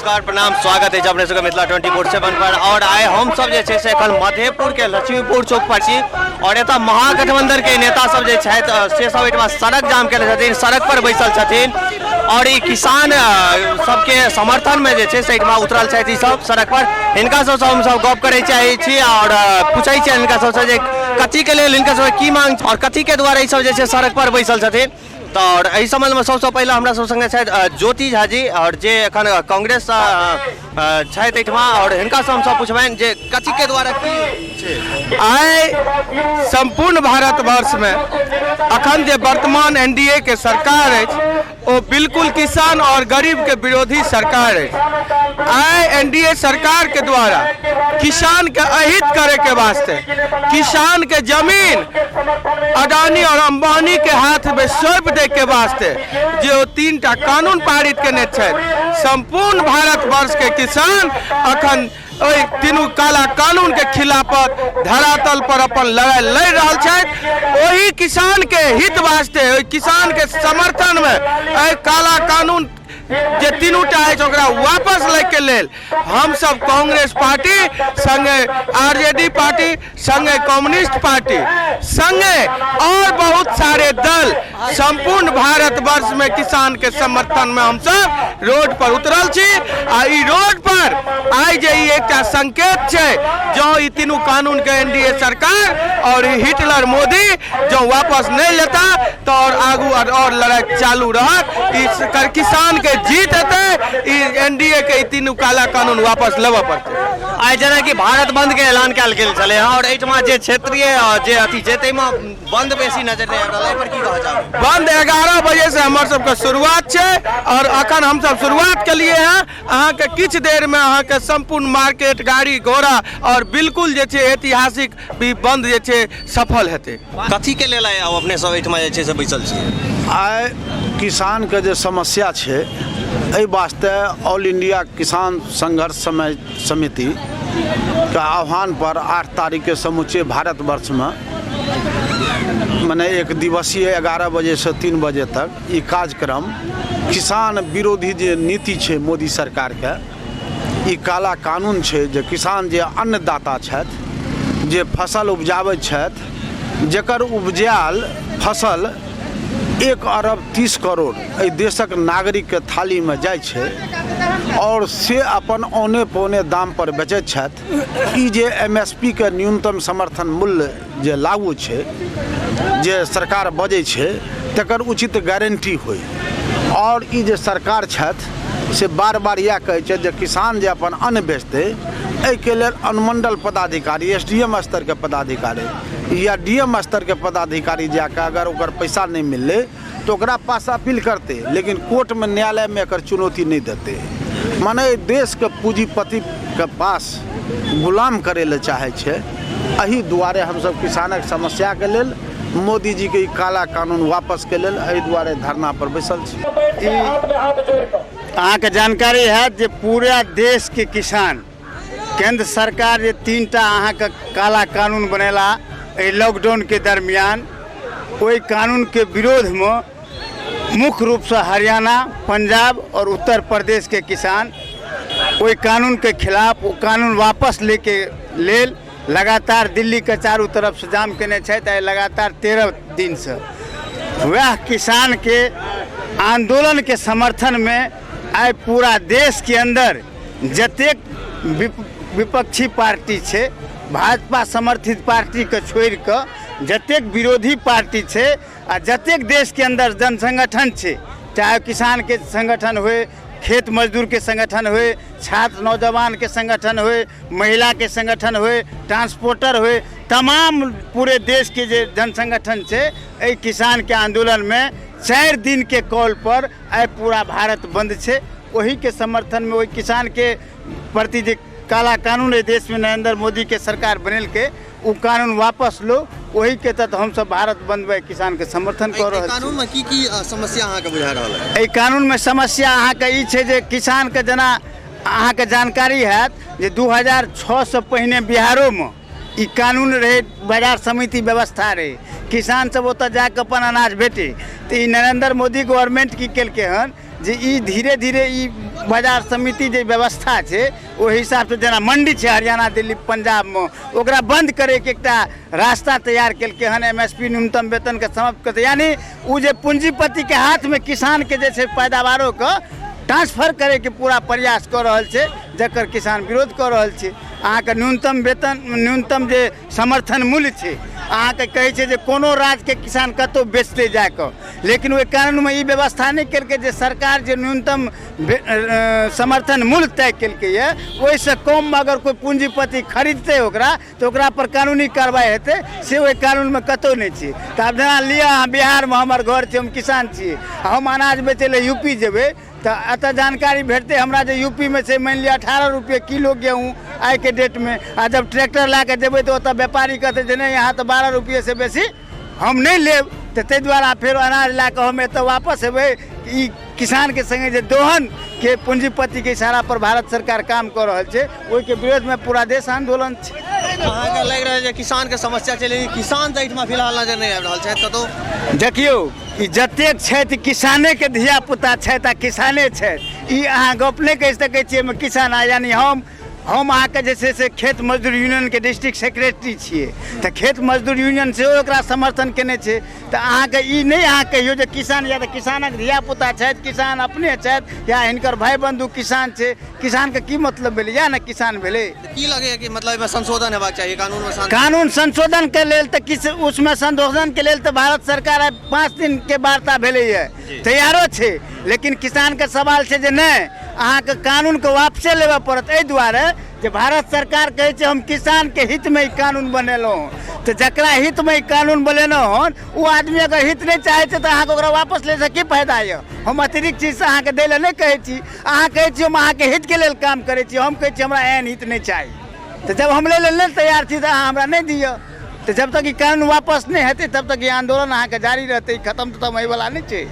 नमस्कार, प्रणाम, स्वागत अछि अपने सबके मिथिला 24/7 पर। और आइ हम सब जे छै से एखन मधेपुर के लक्ष्मीपुर चौक पर छी और एतऽ महागठबंधन के नेता सब जे छथि से सब एहिठमा सड़क जाम केने छथिन, सड़क पर बैसल छथिन और ई किसान सबके समर्थन में जे छै से एहिठमा उतरल छथि ई सब सड़क पर। हिनका सबसँ हम सब गप करै चाहै छी और पूछै छियनि हिनका सबसँ जे कथी के लेल हिनका सबके की मांग और कथी के दुआरे ई सब जे छै सड़क पर बैसल छथिन। तऽ आओर एहि सम्बन्धमे सबसँ पहिले हमरा सब सङ्गे छथि ज्योति झा जी आओर जे एखन कांग्रेससँ छथि एहिठमा आओर हिनकासँ हमसब पुछबनि जे कथीके द्वारा की छै। आइ सम्पूर्ण भारतवर्षमे अखन जे वर्तमान एन डी ए के सरकार अछि ओ बिल्कुल किसान और गरीब के विरोधी सरकार अछि। आइ एन डी ए सरकार के द्वारा किसान के अहित करे के वास्ते किसान के जमीन अडानी और अंबानी के हाथ में सौंप दे के वास्ते जे ओ 3टा कानून पारित केने छथि, संपूर्ण भारतवर्ष के किसान अखन ओहि तीनू काला कानून के खिलाफत धरातल पर अपन लड़ाई लड़ रहल छथि। ओहि किसान के हित वास्ते, ओहि किसान के समर्थन में एहि काला कानून जे तीनूटा अछि ओकरा वापस लै के लेल हमसब कांग्रेस पार्टी संगे आरजेडी पार्टी संगे कम्युनिस्ट पार्टी संगे और बहुत सारे दल संपूर्ण भारतवर्ष में किसान के समर्थन में हमसब रोड पर उतरल छी। आ ई रोड पर आइ जे ई एकटा संकेत छै, जँ ई तीनू कानून के एनडीए सरकार और ई हिटलर मोदी जँ वापस नहीं लेता तो और आगू और लड़ाई चालू रहत। ई किसान के जीत हेतै, ई एनडीए के ई तीनू काला कानून वापस लेबऽ पड़तै। आइ जेनाकि भारत बंद के ऐलान कयल गेल छलै हँ और एहिठमा जे क्षेत्रीय जे अथी छै ताहिमे बंद बेसी नजर नहि आबि रहल, एहि पर की कहऽ चाहबै? बंद 11 बजे से हमर सबके शुरुआत छै और अखन हमसब शुरुआत केलिए हँ। अहाँके किछु देर में अहाँके संपूर्ण मार्केट, गाड़ी घोड़ा और बिल्कुल जे छै ऐतिहासिक भी बंद जे छै सफल हेतै। कथी के लेल आइ अपने सब एहिठमा जे छै से बैसल छी? आइ किसानके जे समस्या छै एहि वास्ते ऑल इंडिया किसान संघर्ष समिति के आह्वान पर 8 तारीख के समूचे भारतवर्षमे मने एक दिवसीय 11 बजे से 3 बजे तक ई कार्यक्रम किसान विरोधी जे नीति छै मोदी सरकारके, ई काला कानून छै जे किसान जे अन्नदाता छथि, जे फसल उपजाबै छथि, जकर उपजायल फसल 1 अरब 30 करोड़ एहि देशक नागरिकके थालीमे जाइ छै और से अपन औने पौने दाम पर बेचैत छथि। ई जे एम एस पी के न्यूनतम समर्थन मूल्य जे लागू छै, जे सरकार बजै छै, तकर उचित गारंटी होइ। और ई जे सरकार छथि से बार बार इएह कहै छथि जे किसान जे अपन अन्न बेचतै एहिके लेल अनुमंडल पदाधिकारी, एस डी एम स्तरके पदाधिकारी या डी एम स्तरके पदाधिकारी जाकऽ अगर ओकर पैसा नहि मिललै तऽ ओकरा पास अपील करतै, लेकिन कोर्टमे न्यायालयमे एकर चुनौती नहि देतै। माने एहि देशके पूँजीपतिके पास गुलाम करै लए चाहै छै। एहि दुआरे हमसब किसानक समस्याके लेल मोदीजीके ई काला कानून वापसके लेल एहि दुआरे धरना पर बैसल छी। ई अहाँके जानकारी हैत जे पूरा देशके किसान केंद्र सरकार जे 3टा अहाँके काला कानून बनेला एहि लॉकडाउनके दरमियान, ओहि कानूनके विरोधमे मुख्य रूपसँ हरियाणा, पंजाब और उत्तर प्रदेशके किसान ओहि कानूनके खिलाफ ओ कानून वापस लैके लेल लगातार दिल्लीके चारू तरफसँ जाम केने छथि। आइ लगातार 13 दिनसँ वएह किसानके आंदोलनके समर्थनमे आइ पूरा देशके अंदर जतेक विपक्षी पार्टी छै, भाजपा समर्थित पार्टीके छोड़िकऽ जतेक विरोधी पार्टी छै आ जतेक देशके अंदर जन संगठन छै, चाहे किसानके संगठन होय, खेत मजदूरके संगठन होय, छात्र नौजवानके संगठन होय, महिलाके संगठन होय, ट्रांसपोर्टर होय, तमाम पूरे देशके जे जन संगठन छै एहि किसानके आंदोलनमे 4 दिनके कॉल पर आइ पूरा भारत बंद छै। ओहिके समर्थनमे ओहि किसानके प्रति जे काला कानून एहि देशमे नरेंद्र मोदीके सरकार बनेलकै ओ कानून वापस लो, ओहिके तहत हमसब भारत बंद में किसानके समर्थन कऽ रहल छी। कानूनमे की की समस्या अहाँके बुझा रहल है? एहि कानूनमे समस्या अहाँके ई छै जे किसानके जेना अहाँके जानकारी हैत जे 2006 सँ पहिने बिहारोमे ई कानून रहै, बाजार समिति व्यवस्था रहै, किसान सब ओतऽ जाकऽ अपन अनाज बेचै। तऽ ई नरेन्द्र मोदी गवर्नमेंट की केलकै हन जे ई धीरे धीरे ई बाजार समिति जे व्यवस्था छै, ओहि हिसाबसँ जेना मंडी छै हरियाणा, दिल्ली, पंजाबमे, ओकरा बंद करैके एकटा रास्ता तैयार केलकै हन। एमएसपी, न्यूनतम वेतनके समाप्त करतै, यानी ओ जे पूंजीपतिके हाथमे किसानके जे छै पैदावारोके ट्रांसफर करैके पूरा प्रयास कऽ रहल छै, जकर किसान विरोध कऽ रहल छै। अहाँके न्यूनतम वेतन, न्यूनतम जे समर्थन मूल्य छै, अहाँके कहै छै जे कोनो राज्यके किसान कतहु बेचतै जाकऽ, लेकिन ओहि कानूनमे ई व्यवस्था नहि केलकै जे सरकार जे न्यूनतम समर्थन मूल्य तय केलकैए, ओहिसँ कममे अगर कोइ पूँजीपति खरीदतै ओकरा, तऽ ओकरा पर कानूनी कार्रवाइ हेतै, से ओहि कानूनमे कतहु नहि छै। तऽ आब जेना लिअ अहाँ, बिहारमे हमर घर छै, हम किसान छी, हम अनाज बेचै लए यूपी जेबै, तऽ एतऽ जानकारी भेटतै हमरा जे यूपीमे छै मानि लिअ 18 रुपये किलो गेहूँ आइके डेटमे, आ जब ट्रैक्टर लए कऽ जेबै तऽ ओतऽ व्यापारी कहतै जे नहि, यहाँ तऽ 12 रुपये बेसी हम नहि लेब। तऽ ताहि दुआरे फेर अनाज लए कऽ हम एतऽ वापस एबै। ई किसानके सङ्गे जे दोहनके पूँजीपतिके इशारा पर भारत सरकार काम कऽ रहल छै, ओहिके विरोधमे पूरा देश आन्दोलन छै। अहाँके लागि रहल जे किसानके समस्या छै, लेकिन किसान तऽ एहिठमा फिलहाल नजर नहि आबि रहल छथि कतहु। देखियौ, ई जतेक छथि किसानेके धियापुता छथि आ किसाने छथि। ई अहाँ गप नहि कहि सकै छियै एहिमे किसान आ यानी हम अहाँके जे छै से खेत मजदूर यूनियनके डिस्ट्रिक्ट सेक्रेटरी छियै, तऽ खेत मजदूर यूनियन सेहो एकरा समर्थन केने छै। तऽ अहाँके ई नहि अहाँ कहियौ जे किसान या तऽ किसानक धियापुता छथि, किसान अपने छथि या हिनकर भाय बन्धु किसान छै। किसानके की मतलब भेलै? इएह ने किसान भेलै। की लगैए कि मतलब एहिमे संशोधन हेबाक चाही कानूनमे? कानून संशोधनके लेल तऽ किछु उसमे संशोधनके लेल तऽ भारत सरकार आइ 5 दिनके वार्ता भेलैए, तैयारो छै, लेकिन किसानके सवाल छै जे नहि, अहाँके कानूनके वापसे लेबऽ पड़त, एहि दुआरे जे भारत सरकार कहै छै हम किसानके हितमे ई कानून बनेलहुँ। तऽ जकरा हितमे ई कानून बनेलहुँ हन, ओ आदमी अगर हित नहि चाहै छै, तऽ अहाँके ओकरा वापस लैसँ की फायदा यऽ? हम अतिरिक्त चीजसँ अहाँके दै लए नहि कहै छी। अहाँ कहै छी हम अहाँके हितके लेल काम करै छी, हम कहै छी हमरा एहन हित नहि चाही। तऽ जब हम लै लेल नहि तैयार छी, तऽ अहाँ हमरा नहि दिअ। तऽ जब तक ई कानून वापस नहि हेतै, तब तक ई आन्दोलन अहाँके जारी रहतै। खतम ततम होइवला नहि छै।